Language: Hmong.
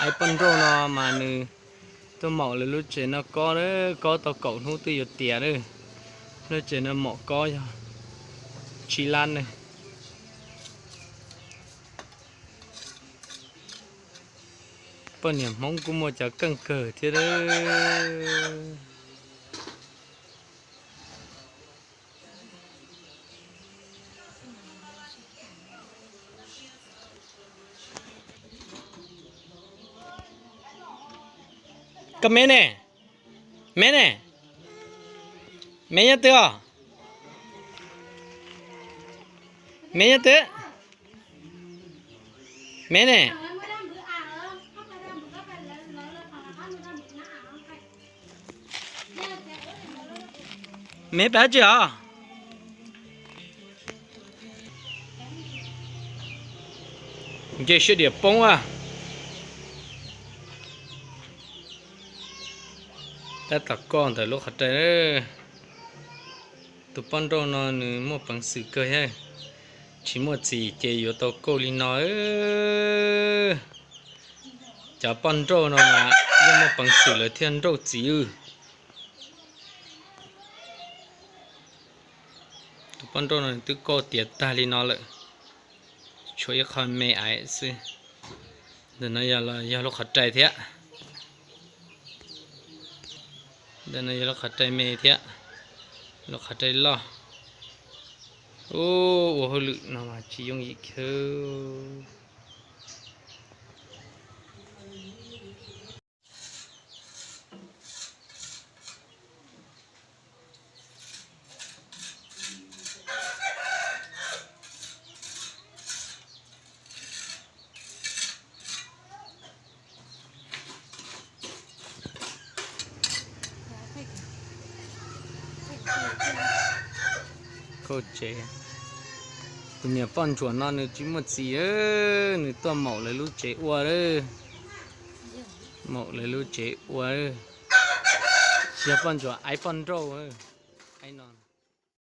Aib poj nrauj no mas nws tuaj maum lawv lub tsev no kob, kob tau kaum hnub twb yuav tiav lawm. Lub tsev no maum kob yog tsib lab ne. Poj niam Hmoob kuj muaj cov keej kawg thiab. Koj me ne, me ne, me nyob twg os? Me nyob twg? Me ne, me pab tsi os? Nce siab diam poob a. Tab tom kauj ntawm lub qhov rai. Tus poj nrauj no nws muaj peev xwm kawg thiab. Tsis muaj txiv ces yuav tau kauj li no. Cov poj nrauj no mas yeej muaj peev xwm lawv thiaj nrauj txiv. Tus poj nrauj no twb kauj tiav tag li no lawm, tshuav ib qho me aiv xwb. Ntawm no yog lub qhov rai thiab. Ntawm no yog lub qhov rai me thiab, lub qhov rai loj. Ub, ua hauj lwm no mas tsis yooj yim kiag. Kauj tsev. Tus niam poj ntsuam no nws tsis muaj txiv, nws tuaj maum lawv lub tsev ua. Maum lawv lub tsev ua. Tsis yog poj ntsuam, aib poj nrauj no.